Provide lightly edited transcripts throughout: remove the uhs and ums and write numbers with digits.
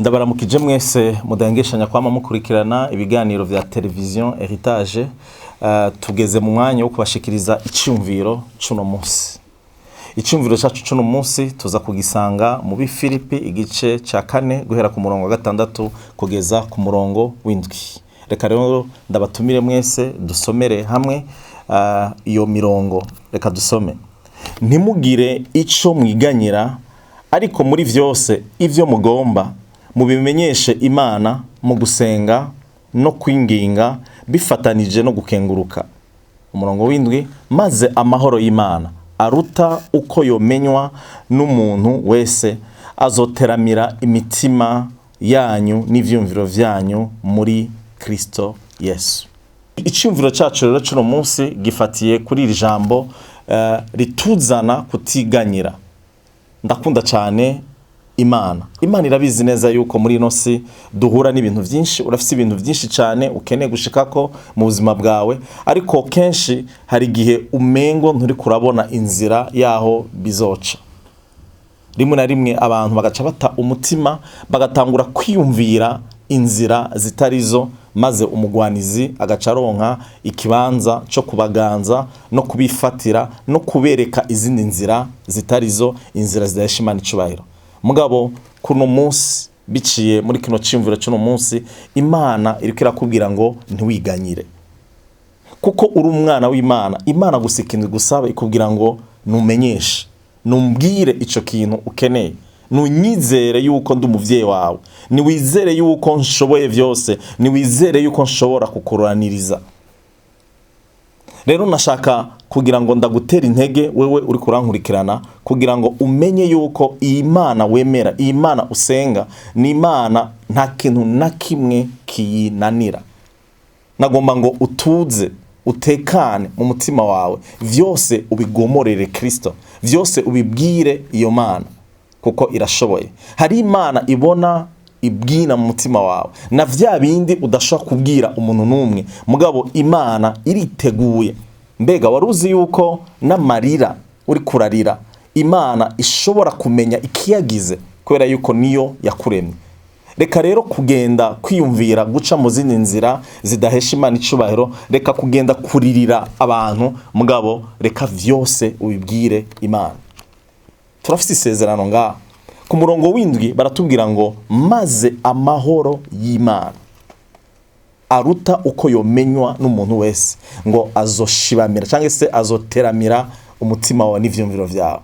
Ndabaramukije mwese mudahengeshanya kwama mukurikirana ibiganiro vya televiziyo Heritage. Tugeze mu mwanya wo kubashikiriza iciyumviro c'uno munsi. Iciyumviro cacu c'uno munsi tuza kugisanga mu Bifilipi igice ca 4 guhera ku murongo wa 6 kugeza ku murongo w'7. Reka rero ndabatumire mwese dusomere hamwe iyo mirongo. Reka dusome. Ntimugire ico mwiganyira, ariko muri vyose ivyo mugomba mubimenyeshe Imana mu gusenga no kwinginga bifatanije no gukenguruka. Umurongo w'7, maze amahoro y'Imana aruta uko yomenywa n'umuntu wese azoteramira imitima yanyu n'ivyumviro vyanyu muri Kristo Yesu. Iciyumviro cacu rero c'uno munsi gifatiye kuri iri jambo rituzana kutiganyira. Ndakunda cyane Imana. Imana irabizi neza yuko muri ino si duhura n'ibintu vyinshi, urafise ibintu vyinshi cyane ukeneye gushikako mu buzima bwawe, ariko kenshi hari igihe umengo nturi kurabona inzira yaho bizoca. Rimwe na rimwe abantu bagaca bata umutima, bagatangura kwiyumvira inzira zitarizo, maze umugwanizi agaca aronka ikibanza co kubaganza no kubifatira no kubereka izindi nzira zitarizo, inzira zidahesha Imana icubahiro. Mugabo kuno munsi, biciye muri kino ciyumviro c'uno munsi, Imana iriko irakubwira ngo ntiwiganyire, kuko uri umwana w'Imana. Imana gusa ikintu igusaba, ikubwira ngo numenyeshe, numbwire ico kintu ukeneye, nunyizere yuko ndi umuvyeyi wawe, niwizere yuko nshoboye vyose, niwizere yuko nshobora kukuraniriza. Rero nashaka kugira ngo ndagutera intege wewe uri kurankurikirana, kugira ngo umenye yuko iyi Mana wemera, iyi Mana usenga, ni Imana nta kintu na kimwe kiyinanira. Nagomba ngo utuze, utekane mu mutima wawe, vyose ubigomorere Kristo, vyose ubibwire iyo Mana, kuko irashoboye. Hari Imana ibona ibwina mu mutima wawe na vya bindi udashobora kubwira umuntu n'umwe, mugabo Imana iriteguye. Mbega wari uzi yuko n'amarira uri kurarira Imana ishobora kumenya ikiyagize, kubera yuko niyo yakuremye? Reka rero kugenda kwiyumvira guca mu zindi nzira zidahesha Imana icubahiro, reka kugenda kuririra abantu, mugabo reka vyose ubibwire Imana. Turafise isezerano ngaha ku murongo w'7, baratubwira ngo maze amahoro y'Imana aruta uko yomenywa n'umuntu wese ngo azoshibamira cyangwa se azoteramira umutima wawe n'ivyumviro vyawe.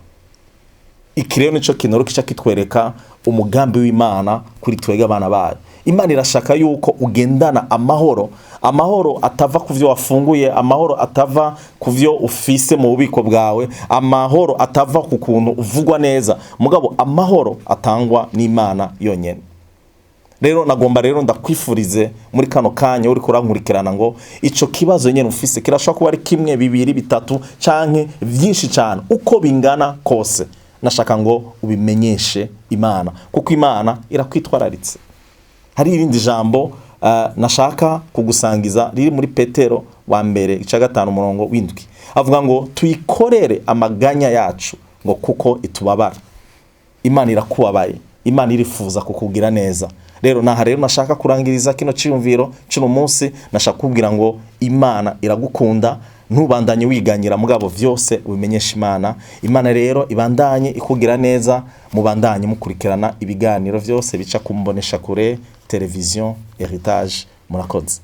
Iki rero nico kintu kica kitwereka umugambi w'Imana kuri twebwe abana bayo. Imana irashaka yuko ugendana amahoro, amahoro atava ku vyo wafunguye, amahoro atava ku vyo ufise mu bubiko bwawe, amahoro atava ku kuntu uvugwa neza, mugabo amahoro atangwa n'Imana yonyene. Rero nagomba rero ndakwifurize muri kano kanya uri kurankurikirana ngo ico kibazo nyene ufise kirashobora kuba ari kimwe, bibiri, bitatu canke vyinshi cane, uko bingana kose nashaka ngo ubimenyeshe Imana, kuko Imana irakwitwararitse. Hari irindi jambo nashaka kugusangiza riri muri Petero wa mbere ica 5 umurongo w'7, avuga ngo tuyikorere amaganya yacu ngo kuko itubabara. Imana irakubabaye, Imana irifuza kukugira neza. Rero naha rero nashaka kurangiriza kino ciyumviro c'uno munsi, nashaka kubwira ngo Imana iragukunda, ntubandanye wiganyira, mugabo vyose ubimenyesha Imana. Imana rero ibandanye ikugira neza, mubandanye mukurikirana ibiganiro vyose bica kumbonesha kure televiziyo Heritage. Murakoze.